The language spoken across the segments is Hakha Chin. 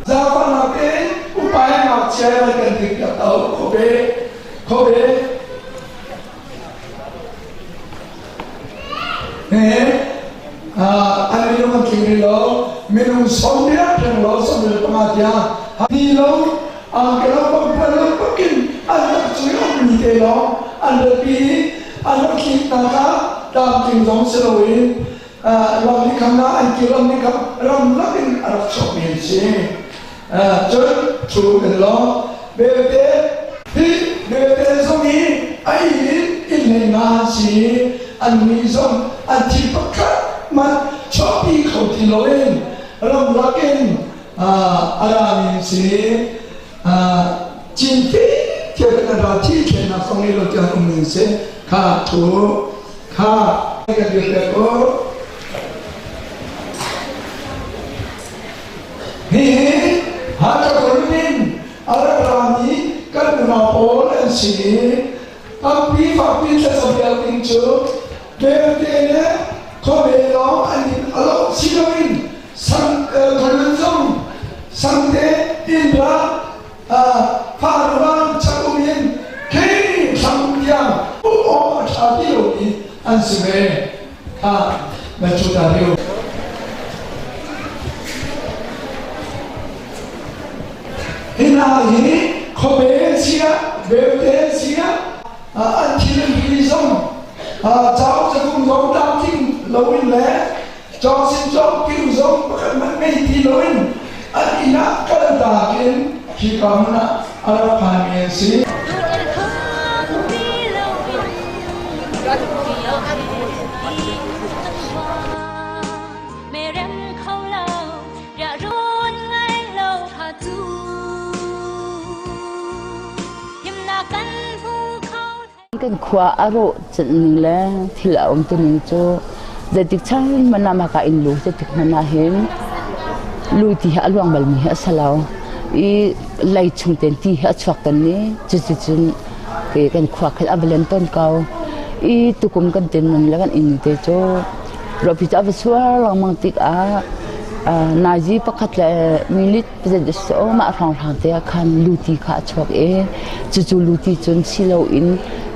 Zaangfahnak in upa in ngakchia nan kan dikpiak ta u khuabe khuabe he an minung an tling rih lo minung sawmriat reng lo 25 tiang ni lo angkelo pangpar lo pakin an rak cui um mi te lawng an rat i an rak tlik hna kha tlamtling zong si loin ram nih kham na an kil ram nih kham ramlak in a rak chuakmi an si. Cun thu in law belte hi belte zong hi a in in hlei nga an si an nih zong an thi pakhat man chuahpi kho ti loin ramlak in a rami an si. Cinfi tiah kan ra thi thlennak zong ngei lo tiang um ning si kha thu kha kan dir pek u. Hihi Hakha in a rak rami kan unau pawl an si i tampi fakpi thlacam piak ding cu belte le khuabe lawng an in a lawh si loin sang khualun zong sangte innra farvang chakum in khing thlang tiang um awk a ṭha ti lomi an si ve kha na cu ta riu. Hi hna hi khuabe siah belte siah an thil an ri zong cauk cakung zong tlamtling loin le cawk sin cawk piu zong pakhat hmanh ngei ti loin an inn ah kal tak in hika hmun ah a rak phanmi an si. Kan khua a rawh ning le thil a um ning cu zeitik chan hmanh ah maka in lu zeitik hmanh ah hin lu ti hi a luang balmi hi a si lo i lei chung ten ti hi a chuak tan ni cuticun ke kan khua khan a va len ton ko i tukum kan tin nun le kan inn te cu ruahpi cu a va suar lengmang tikah nazi pakhat le minute so mah hrawnghrang te ah khan luti kha a chuak i cucu luti cun si loin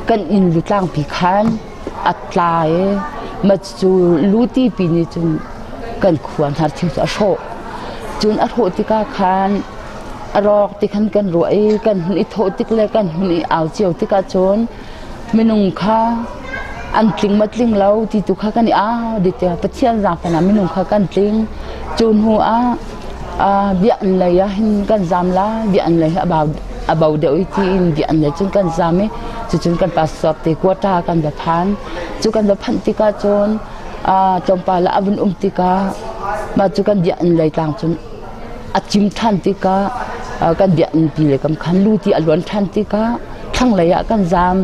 kan inn lutlangpi khan a tla i ma cu luti pi nih cun kan khua hnar thing cu a hrawh cun a hrawh tikah khan a rawk ti khan kan ruah i kan hun i thawh tik le kan hun i au cio tikah cun minung kha an tling ma tling lo ti tu kha kan i au dit tiah Pathian zaangfan ah minung kha kan tling cu hnu ah biakinn lei ah hin kan zam lai biakinn lei hi a bau a bo deuh i tiin biakinn lei cun kan zam i cucun kan pastor te quota kan va phan cu kan va phanh tikah cun tlawmpal ah a vun um tikah mah cu kan biakinn lei tlang cun a cim ṭhan tikah kan biakinn pi le kam khan lu ti a luan ṭhan tikah thlanglei ah kan zaam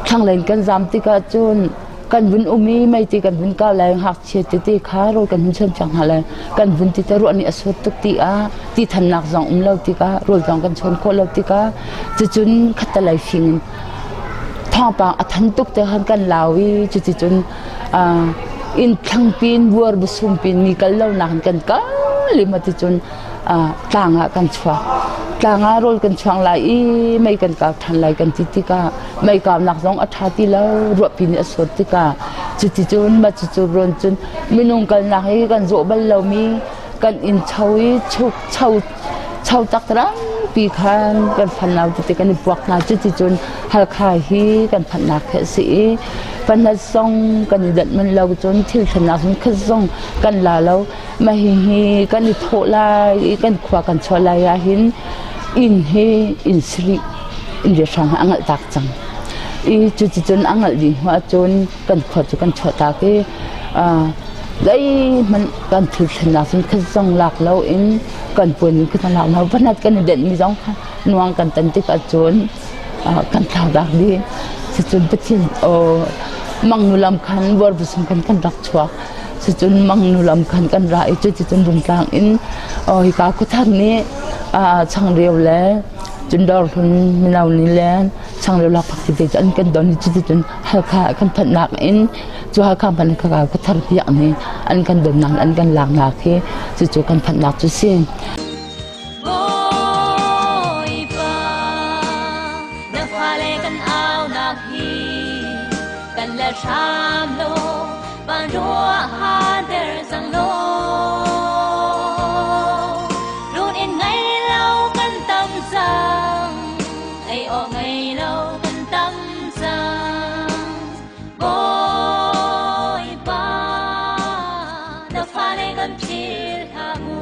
thlanglei in kan zaam tikah cun kan vun um i meiti kan vun kau lai ngakchia tete kha rawl kan hun chuan piak hna lai kan vun ti te ruah nih a suat tuk ti ah ti thannak zong um lo tikah rawl zong kan chuan khawh lo tikah cucun khattalei fing in thawngpang a than tuk te khan kan lau i cuticun inn thlang pin buar busum pin mi kal lo nak in kan kal i ma ticun tlang ah kan chuak tlang ah rawl kan chuang lai i mei kan kau than lai kan ti tikah mei kaunak zong a tha ti lo ruahpi nih a suat tikah cuticun ma cucu rawn cun minung kalnak hi kan zawh bal lomi kan inn cho i chuk cho cho taktak pi khan kan fanau tete kan i puak hna cuticun Halkha hi kan phanhnak khi a si i panhat zong kan i danh manh lo cun thil thlennak zong khat zong kan la lo mah hihi kan i thawh lai i kan khua kan chuah lai ah hin inn hi inn sarih inn riahrang a ngalh tak cang i cuticun a ngalh dih hnu ahcun kan khua cu kan chuah tak i zeihmanh kan thil thlennak cun khat zong lak loin kan puan in khat lak lo panhat kan i denhmi zong kha nuang kan tan tik ahcun kan thlau dak dih cucun Pathian mangnu lam khan buarbusung khan kan rak chuak cucun mangnu lam khan kan ra i cuticun Rungtlang in hika khuathar nih Changreu le cun dawrhlun mino nih le changreu lakphak tete cu an kan don i cuticun Halkha kan phanhnak in cu Halkha hmanh kha ka thar piak ni an kan donnak an kan laknak hi cucu kan phanhnak cu si. Bawipa, na fale kan aunak hi kan le hram law van ruah hater cang law. Run in ngei lo kan tam cang, ei awk ngei lo kan tam cang. Bawipa, na fale kan philh hlah mu.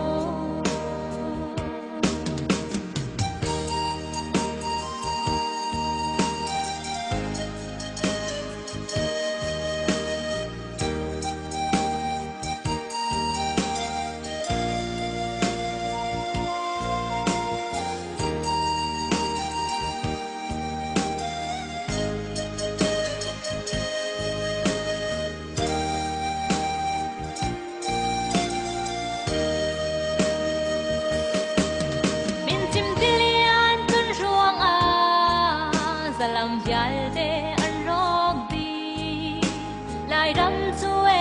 Mincim tilian tun ruangah zalam vialte an rawk dih. Lairam cu e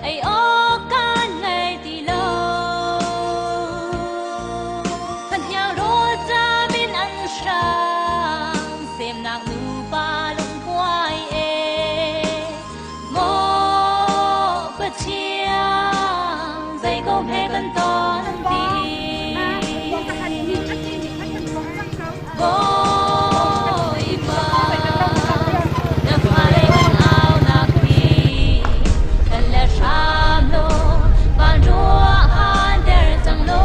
ei awk kan ngei ti lo. Fahniang rawl cam in an hrang, semnak nupa lungkuai e. Maw Pathian, zei ko hme kan ton an ti. Bawipa, na fale kan aunak hi kan le hram law van ruah han der cang law.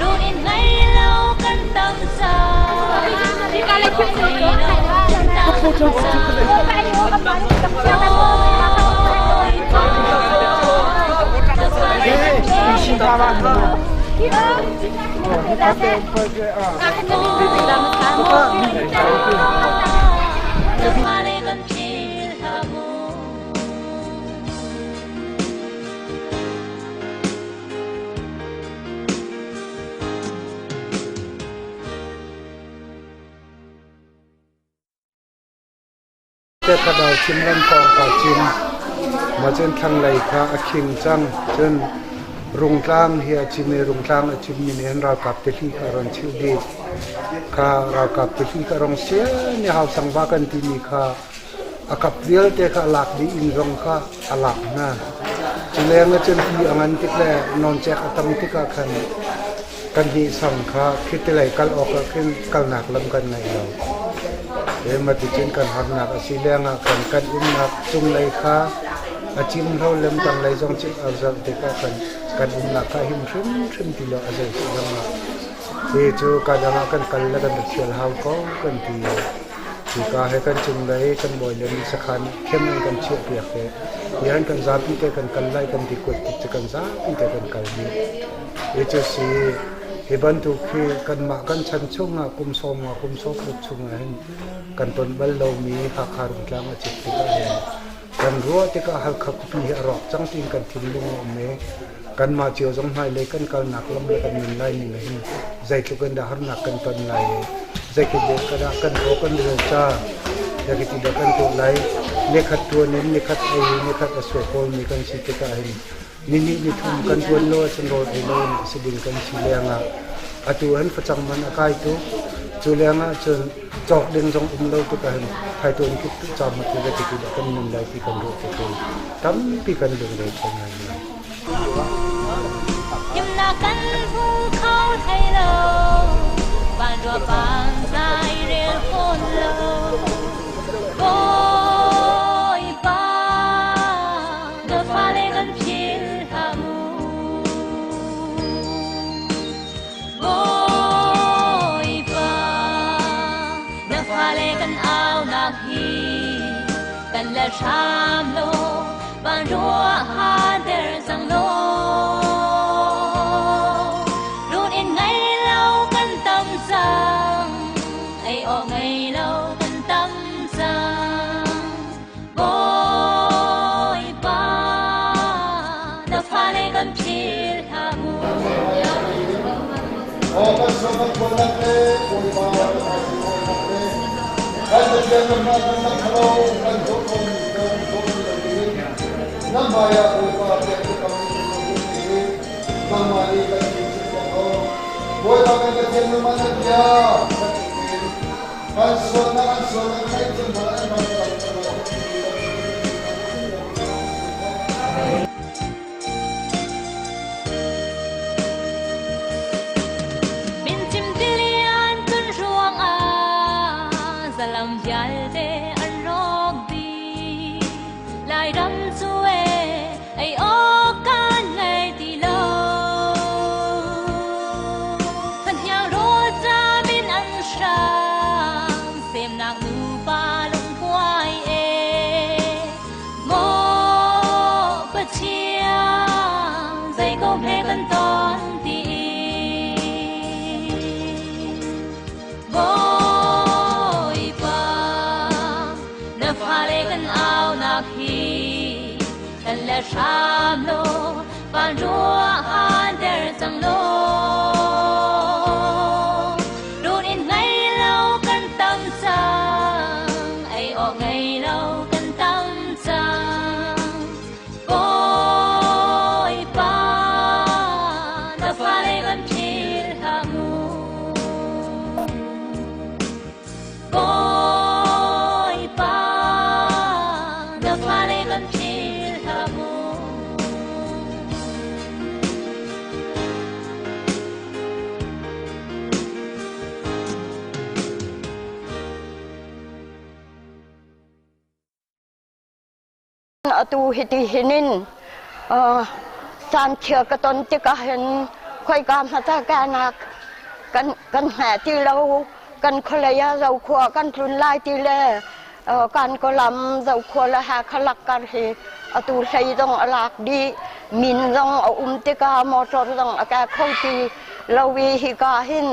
Run in ngei lo kan tam cang. Thadau Chinram thawngka cin ma cun thlanglei kha a khing cang. Cun Rungtlang hi a cim i Rungtlang a cimmi nih hin ralkap tihli kha a ron chilh dih. Kha ralkap tihli kha rong sian i hausang va kan timi kha a kap vialte kha a lak dih inn zong kha a lak hna. Cu leng ah cun ti a ngan tik le nawncek a tam tikah khan kan hnih sang kha khitilei kal awk ah khin kalnak lam kan ngei lo. Maticun kan harnak a si lengah khan kan umnak cunglei kha a cim hlo lem tanglei zong cim a zalh tikah khan kan umnak kha him hrimhrim ti lo a zei si zongah hi cu ka dang ah kan kal le kan ra thial hau ko kan ti. Hika he kan cunglei kan bawi le nih sakhan khem in kan chiah piak i nihin kan zapi te kan kal lai kan ti kuat tik cu kan zapi te kan kal dih. Hi cu si hi bantuk hi kanmah kan chan chungah kum sawm nga kum sawm ruk chungah hin kan ton bal lomi Hakha Rungtlang a cit tikah hin kan ruah tikah Halkha khuapi hi a rawk cang tiin kan thinlung a um i kanmah cio zong hmailei kan kalnak lam le kan nun lai ning hin zeitluk in dah harnak kan ton lai i zeitluk dah kan thaw kan ril ca zeiti dah kan tuah lai nikhat tuan in nikhat ei nikhat a suak kawlmi kan si tikah hin nihnih nithum kan tuan lo ahcun rawl ei lo in a si ding kan si lengah atu an facang man a kai tuk cu lengah cun cawk ding zong um lo tikah hin thaituan kip tu cam mat le ti dah kan nun lai ti kan ruah te tampi kan lungre thei ngai ngai. Himnak kan hmu kho thai lo, van rua pang zai rel fawn lo. Bawipa, na fale kan philh hlah mu. Bawipa, na fale kan aunak hi kan le hram law van ruah hater cang law. Run in ngei lo kan tam cang, ei awk ngei lo kan tam cang. Bawipa, na fale kan philh hlah mu. lamhruainak le Bawipa kan hmaikhawhnak le kan Pathian nangmah kan lam kan zawh tawnmi kan zawhmi lo dingin nan hmaiah Bawipa pek biakam in kan duhmi hi nangmah nih kan in chimpiak ko. Bawipa kan Pathian nangmah na bia kan in kan sualnak an sualnak ngaihthiam hna an ram kan Mincim tilian tun ruangah zalam vialte an rawk dih. Lairam cu e ei awk kan ngei ti lo. Fahniang rawl cam in an hrang, semnak nupa lungkuai e. Maw Pathian, zei ko hme kan ton ti Bawipa, na fale kan aunak hi kan le hram law van ruah han der cang law. Run in ngei lo kan tam cang, ei awk ngei lo kan tam cang. Bawipa, na fale kan phil hlah mu. Bawipa, na fale kan phil hlah mu. Atu hiti hinin caan chia ka ton tikah hin khoika hmasa kanak kan kan hme ti lo kan khualei ah zokhua kan tlun lai ti le kan kawlam zokhua le Hakha lak kar hi atu hlei zong a lak dih min zong a um tikah motor zong a ka kho ti lo i hika hin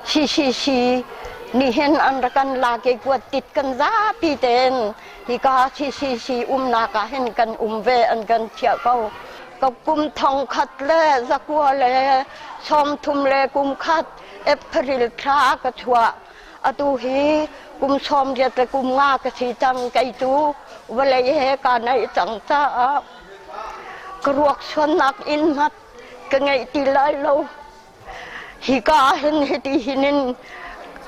CCC nih hin an rak kan lak i kuat tit kan zapi tein hika CCC umnak ah hin kan um ve an kan chiah ko. Ka kum thong khat le zakua le sawm thum le kum khat April thla ka chuah. Atu hi kum 80 le kum nga ka si cang kei cu vawlei he kaa naih cang caah ka ruak suannak inn hmat ka ngeih ti lai lo. Hika ah hin hiti hin in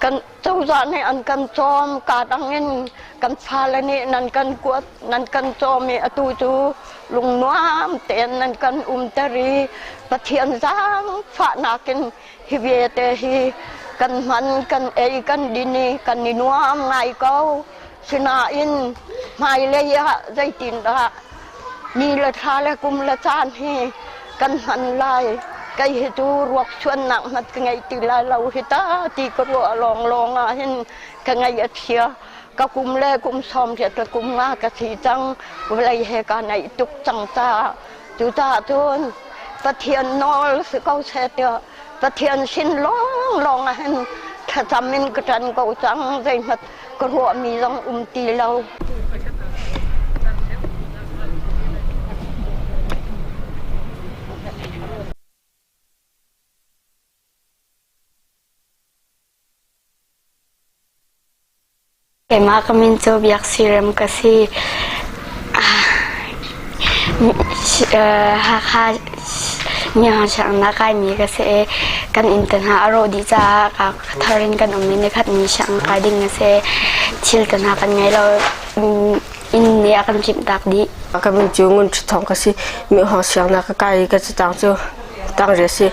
kan cozah nih an kan cawm, kaa dang in kan fale nih nan kan kuat, nan kan cawm i atu cu lungnuam tein nan kan umter i Pathian zaangfahnak in hi vialte hi kan hman, kan ei, kan din i kan i nuam ngai ko. Sinain hmailei ah zeitindah ni le thla le kum le caan hi kan hman lai kei hi cu ruak chuannak hmat ka ngei ti lai lo hi ta ti ka ruah lawnglawng ah hin ka ngaih a chia ka kum le kum 80 le kum nga ka si cang vawlei he ka naih tuk cang caah cucaah cun Pathian nawl si ko seh tiah Pathian sin lawnglawng ah hin thlacam in ka ṭan ko cang zeihmat ka ruahmi zong um ti lo. Keimah ka min cu Biak Sirem ka si. Hakha Myohang kaimi ka si i kan inn te hna a rawh dih caah thar in kan um i nikhat ni sianginn kai ding a si. Thil te hna kan ngei lo. Inn nih a kan cimhtak dih. Ka min cu Ngun Ṭhu Thawng ka si. Myohang siangnak ka kai i ka catang cu tangri a si.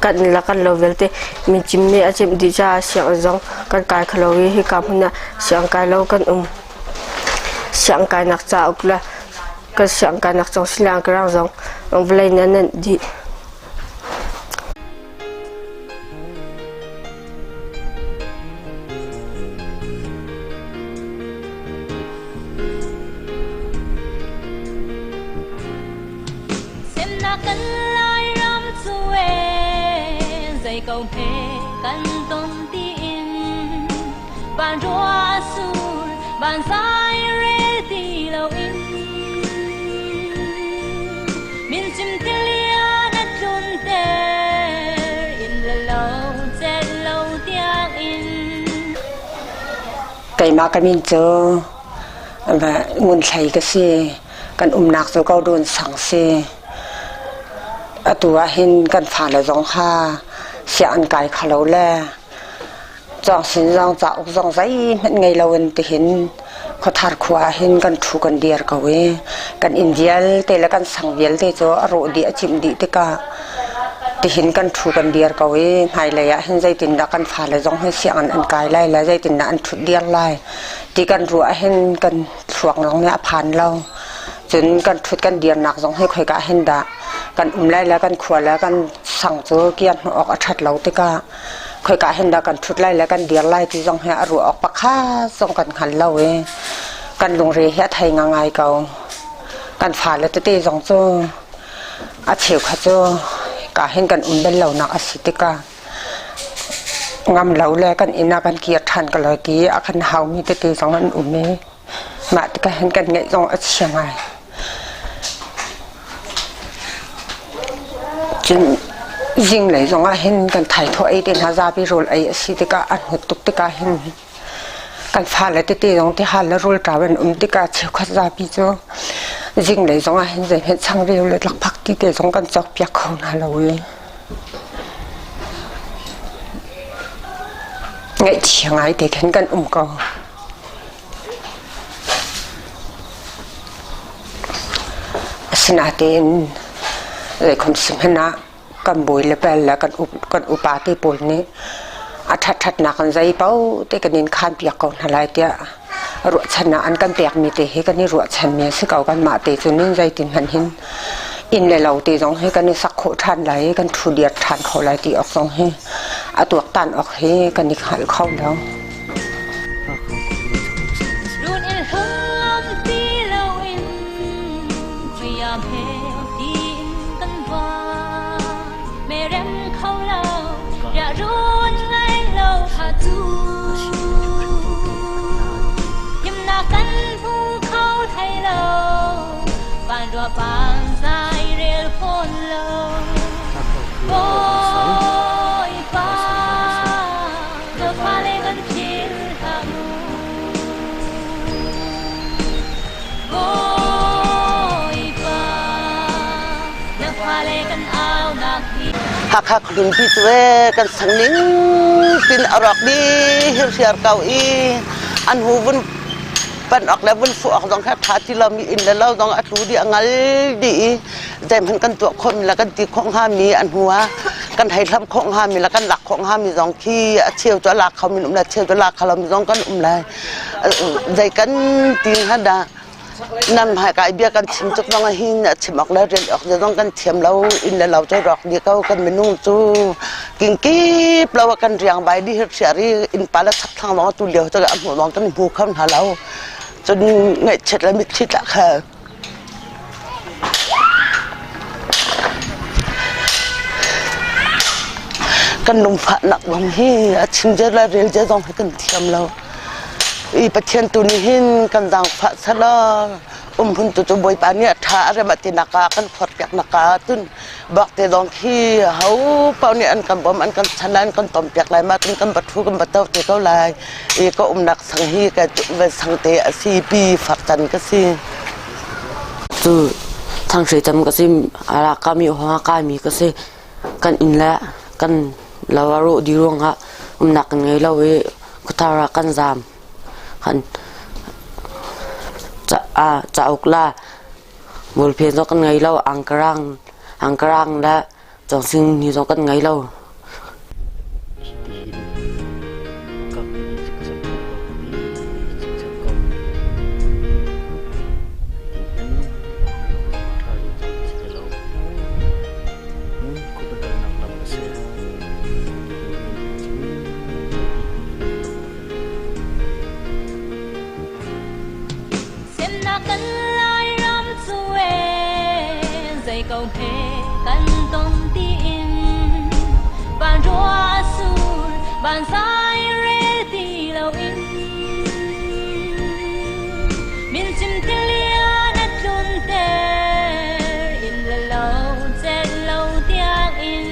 Kan inn le kan lo vialte mincim nih a cimh dih caah sianginn zong kan kai kho lo i hika hmun ah sianginn kai lo kan um. Sianginn kainak cauk le kan sianginn kainak cong silang kerang zong vawlei nih a nenh dih. Semnak kan Lairam cu e zei ko hme kan ton tiin van rua sur van zai rel ti lo in min chim tilian a tlun ter in le Keimah ka min cu Ngun Thlei ka si. Kan umnak cu Kodun sang si. Atu ah hin kan fale zong kha sianginn kai kho lo le cawngsin zong cauk zong zeihmanh ngei loin tihin khuathar khua ah hin kan ṭhu kan dir ko i kan inn vialte le kan sang vialte cu a rawh dih a cimh dih tikah tihin kan ṭhu kan dir ko i hmailei ah hin zeitindah kan fale zong hi sianginn an kai lai le zeitindah an ṭhut dir lai ti kan ruah ah hin kan thluak zong nih a phan lo. Cun kan ṭhut kan dirnak zong hi khoika ah hin dah kan um lai le kan khua le kan sang cu kian hnawh awk a ṭhat lo tikah khoika ah hin dah kan ṭhut lai le kan dir lai ti zong hi a ruah awk pakhat zong kan hngal lo i kan lungre hi a thei ngangai ko. Kan fale tete zong cu a cheukhat cu ka hin kan um bel lonak a si tikah ngam lo le kan inn ah kan kir ṭhan ko lai ti a kan haumi tete zong an um i mah tikah hin kan ngeih zong a chia ngai. Cun zinglei zong ah hin kan thaithawh ei te hna zapi rawl ei a si tikah a hnut tuk tikah hin kan fale tete zong tihal le rawlṭam an um tikah cheukhat zapi cu zinglei zong ah hin zeihmanh changreu le lakphak ti te zong kan cawkpiak kho hna lo i ngaihchia ngai te khin kan um ko. Asinain zeikhom si hmanh ah kan bawi le pel le kan upa te pawl nih a ṭhatṭhatnak in zei paoh te kan in khanpiak ko hna lai tiah ruahchannak an kan pekmi te hi kan i ruahchanmi a si ko. Kanmah te cu nin zeitin hmanh hin inn le lo te zong hi kan i sak khawh ṭhan lai i kan ṭhu dir ṭhan kho lai ti awk zong hi a tuaktan awk hi kan i hngal kho lo. Hakha khualunpi cu ee kan sang ning tin a rawk dih hirhiar ko i an hu vun pan awk le vun fuh awk zong kha ṭha ti lomi inn le lo zong a tlu dih a ngal dih i zeihmanh kan tuah khawhmi le kan ti khawh hngami an hnu ah kan hei hlam khawh hngami le kan lak khawh hngami zong khi a cheu cu a lak khomi um le a cheu cu a lak kho lomi zong kan um lai. Zei kan ti hnga dah nam hai kai bia kan chim tuk zong hin a chim awk le rian awk zong kan thiam lo inn le lo cu rawk dih ko kan minung cu kingkip lo kan riang vai dih hirhiar i innpa le chakthlang zong tu lio cu a hmuh zong kan hmu kho hna lo cun ngaihchiat le mitthli tla kha Kan lungfahnak zong hi a chim zia le rel zia zong hi kan thiam lo. I Pathian tu nih hin kan zaangfah selaw umhmun tu cu Bawipa nih a ṭha a rem a tinak ah kan forhpiak nak ah cun bakte zong khi ho paoh nih an kan bawm an kan chan an kan tompiak lai ma cun kan va ṭhu kan va to te ko lai. I ka umnak sang hi ka sang te a si pi fak can ka si. Cu thanghrei cam ka si, a rak kami hawng a kaimi ka si. Kan inn le kan lo a rawh dih ruangah umnak kan ngei lo i khuathar ah kan zaam. Kan cauk la bawlphen zong kan ngei lo, angkarang, angkarang le cawngsing ni zong kan ngei lo. Semnak kan Lairam cu ee zei ko hme kan tong tiin van ruah sur van zai rel ti loin min chim tilian a tlun ter in le lo cel lo tiang in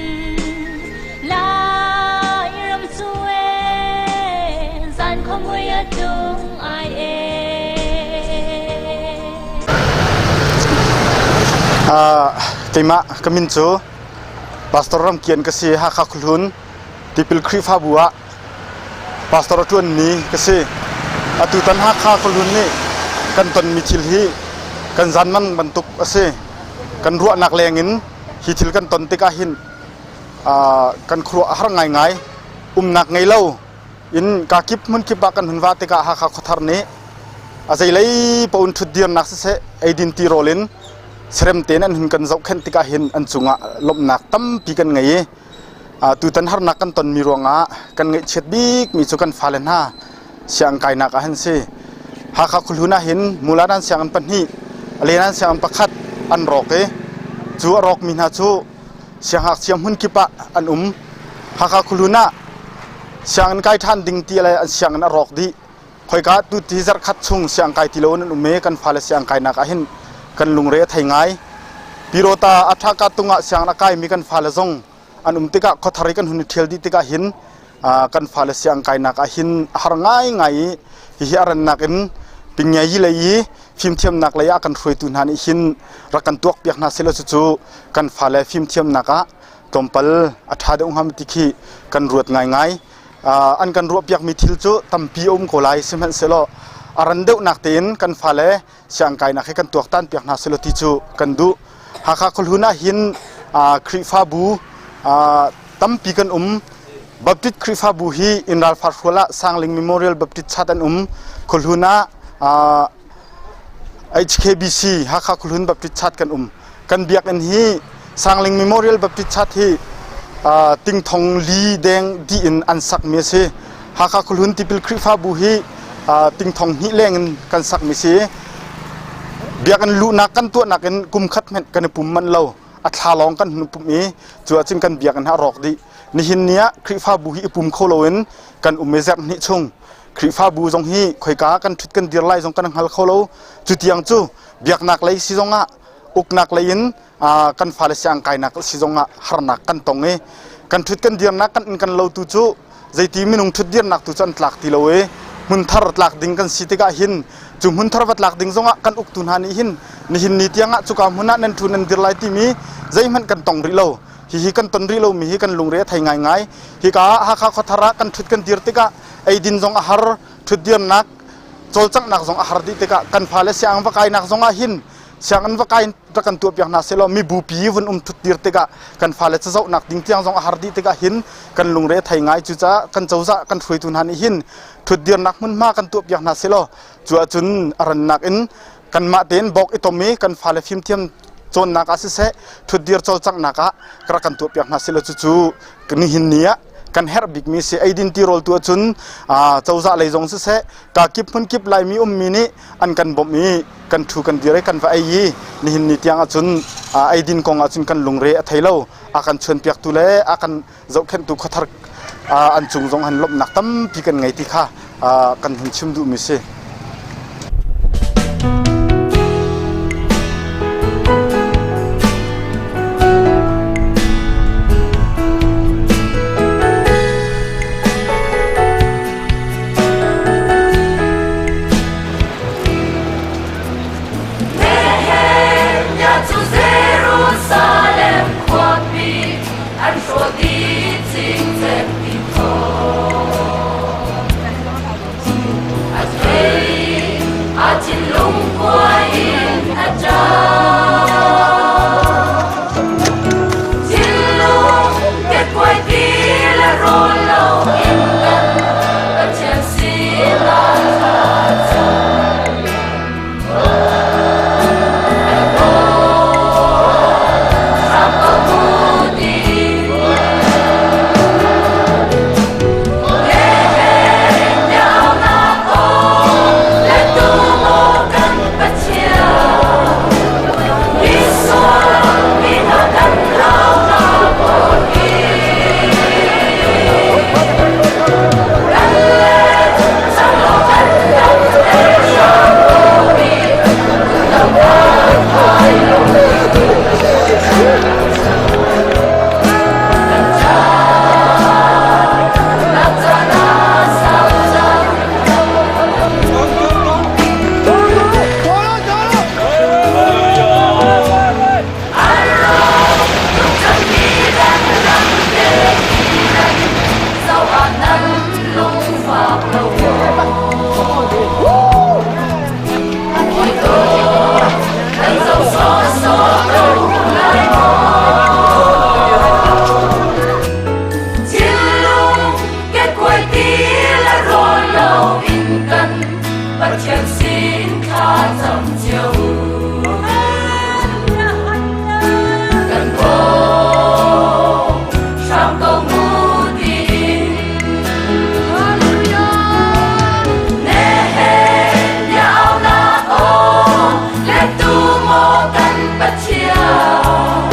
Lairam cu ee zan khuamui a tlung. Keimah ka min cu Pastor Ram Kian ka si. Hakha Khuahlun Tipil Khrihfabu ah pastor a ṭuanmi ka si. Atutan Hakha Khuahlun nih kan tonmi thil hi kan zanmang bantuk a si. Kan ruahnak lengin hi thil kan ton tikah hin kan khuaruah a har ngaingai. Umnak ngei lo in kakip hmunkip ah kan hun vah tikah Hakha khuathar nih a zeilei paoh in ṭhutdirnak siseh eidin tirawl in serem tein an hun kan zohkhenh tikah hin an cungah lawmhnak tampi kan ngei i tutan harnak kan tonmi ruangah kan ngaihchiat bikmi cu kan fale hna sianginn kainak ah hin si. Hakha khuahlun ah hin Muladan sianginn pahnih, Alenan sianginn pakhat an rawk i cu a rawkmi hna cu siangngakchia hmun kip ah an um. Hakha khuahlun ah sianginn kai ṭhan ding ti le an sianginn a rawk dih. Khoika tu ti zarhkhat chung siang kai ti lo in an um i kan fale siang kainak ah hin kan lungre a thei ngai. Pirota a ṭhaka tung ah sianginn a kaimi kan fale zong an um tikah khuathar i kan hun i ṭhial dih tikah hin kan fale siang kainak ah hin a har ngaingai i hihi a rannak in pingiayi lei i fimthiamnak lei ah kan hruaitu hna nih hin rak kan tuakpiak hna selaw cucu kan fale fimthiamnak ah tlawmpal a ṭha deuh hnga ti khi kan ruat ngaingai. An kan ruahpiakmi thil cu tampi a um ko lai sihmanhsehlaw a ran deuhnak tein kan fale siangkainak hi kan tuaktan piak hna selaw ti cu kan duh. Hakha khuahlun ah hin Khrihfabu tampi kan um. Baptist Khrihfabu hi inn ralfar hrual ah Sangling Memorial Baptist Church an um. Khuahlun ah HKBC Hakha Khuahlun Baptist Church kan um. Kan biakinn hi Sangling Memorial Baptist Church hi tingthong li deng dih in an sakmi a si. Hakha Khuahlun Tipil Khrihfabu hi tingthong hnih leng in kan sakmi si. Biakinn luhnak kan tuahnak in kum khat hmanh kan i pum manh lo. A thla lawng kan hun pum i cu ahcun kan biakinn hi a rawk dih. Nihin ni ah Khrihfabu hi i pum kho loin kan um i zarh hnih chung Khrihfabu zong hi khoika kan ṭhut kan dir lai zong kan hngal kho lo. Cu tiang cu biaknak lei si zongah uknak lei in kan fale siang kainak si zongah harnak kan tong i kan ṭhut kan dirnak kan inn kan lo tu cu zeiti minung ṭhut dirnak tu cu an tlak ti lo i hmunthar tlak ding kan si tikah hin cu hmunthar va tlak ding zongah kan uktu hna nih hin nihin ni tiangah cuka hmun ah nan ṭhu nan dir lai timi zeihmanh kan tong rih lo. Hihi kan ton rih lomi hi kan lungre a thei ngaingai. Hika ah Hakha khuathar ah kan ṭhut kan dir tikah eidin zong a har, ṭhutdirnak, cawlcanghnak zong a har dih tikah kan fale sianginn va kainak zong ah hin sianginn va kai rak kan tuahpiak hna sehlaw mibupi vun um ṭhutdir tikah kan fale cazohnak ding tiang zong a har dih tikah hin kan lungre a thei ngai. Cucaah kan cozah kan hruaitu hna nih hin ṭhutdirnak hmunhma kan tuahpiak hna sehlaw cu ahcun a rannak in kanmah tein bawk i tom i kan fale fimthiam cawnnak ah siseh ṭhutdir cawlcanghnak ah rak kan tuahpiak hna selaw cucu nihin ni ah kan herh bikmi si eidin tirawl tu ahcun cozah lei zong siseh kakip hmunkip Laimi ummi nih an kan bawmh i kan ṭhu kan dir i kan va ei i nihin ni tiang ahcun eidin kong ahcun kan lungre a thei lo a kan chuanpiaktu le a kan zohkhenhtu khuathar an cung zong han lawmhnak tampi kan ngei ti kha kan hun chim duhmi si. Jerusalem khuapi an hrawh dih cingcek ti thaw. A thei. Thlacam cio Kan bawm hram ko mu tiin Nehemiah aunak aw lettu maw kan Pathian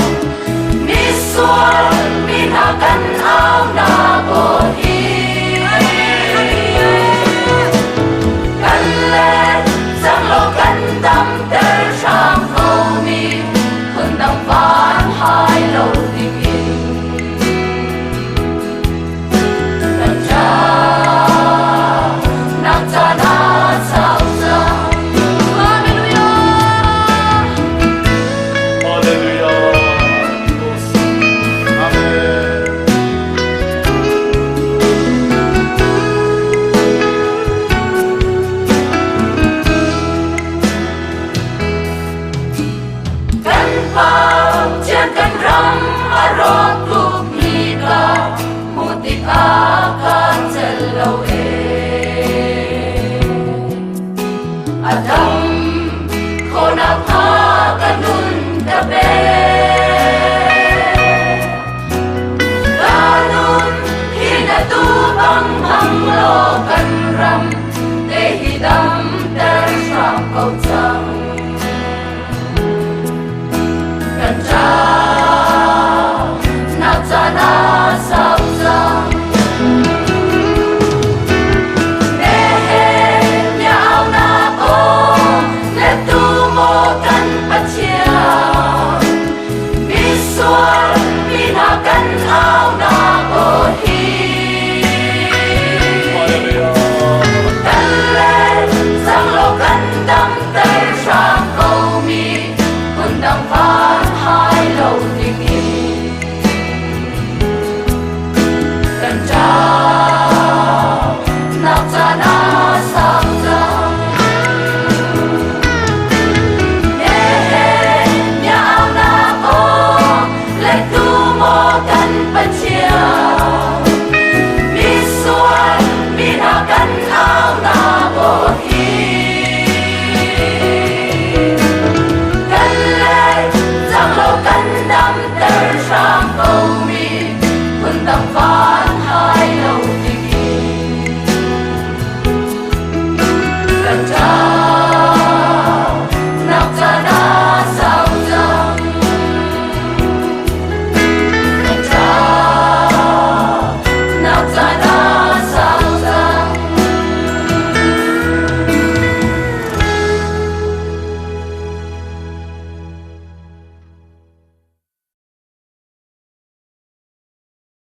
Misual mi hna kan aunak aw hi Kan let cang law kan damter hram ko mi phundang van hai lo dingin kan ca nak caan ah sau cang. Hallelujah. Hallelujah. Amen. Kan pa Pathian kan ram a rawk tuk mi ka hmuh tikah ka celh lo ee. A dam khawhnak hnga ka nun ka pe. Ka nun hi na tu bang hmang law kan ram te hi damter hram ko cang. Kan ca nak caan ah sau cang. Nehemiah aunak aw lettu maw kan Pathian. Misual mi hna kan aunak aw hi. Kan let cang law kan damter hram.